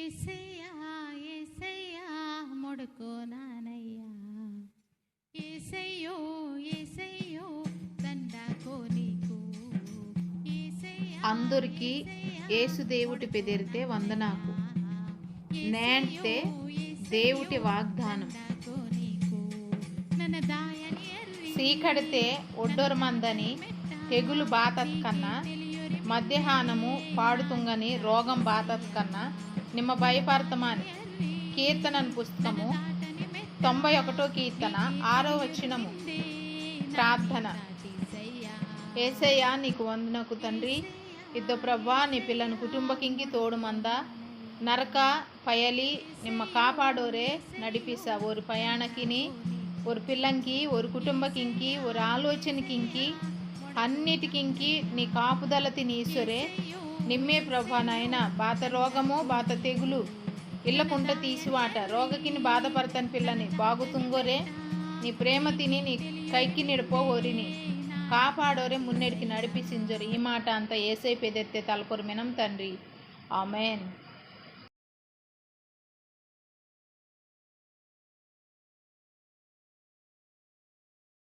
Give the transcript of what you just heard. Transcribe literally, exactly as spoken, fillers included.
ఏసయ్యా, ఏసయ్యా, మొడుకో నానయ్యా. ఏసయ్యో, ఏసయ్యో, దండాకో నీకు. ఏసయ్యా, అందరికీ యేసు దేవుటి పెదిరితే వందనాకు. నేంటే దేవుటి వాగ్దానం. నన్న దాయని ఎర్రి సీకడితే ఒడ్డొరు మందని తెగులు బాతత్ కన్నా, మధ్యాహ్నము పాడుతుంగని రోగం బాతత్ కన్నా, నిమ్మ భయపడతమాని. కీర్తనన్ పుస్తకము తొంభై ఒకటో కీర్తన ఆరో వచనము. ప్రార్థన. ఏసయ్యా, నీకు వందనకు తండ్రి. ఇద్దో ప్రభా, నీ పిల్లని కుటుంబకింకి తోడు మంద. నరక పయలి నిమ్మ కాపాడోరే నడిపిస. ఓరి పయాణకిని, ఓరి పిల్లంకి, ఓరి కుటుంబకింకి, ఓరి ఆలోచనకింకి, అన్నిటికింకి నీ కాపుదల తిని ఈసొరే. నిమ్మే ప్రభా నాయన, బాత రోగము, బాత తెగులు ఇల్లకుంట తీసివాట. రోగకిని బాధపడతాను పిల్లని బాగుతుంగోరే. నీ ప్రేమ తిని నీ కైకి నిడపో ఓరిని కాపాడోరే, మున్నెడికి నడిపిసింజోరు. ఈ మాట అంతా ఏసై పెదెత్తే తలకొరు మినం తండ్రి. ఆమెన్.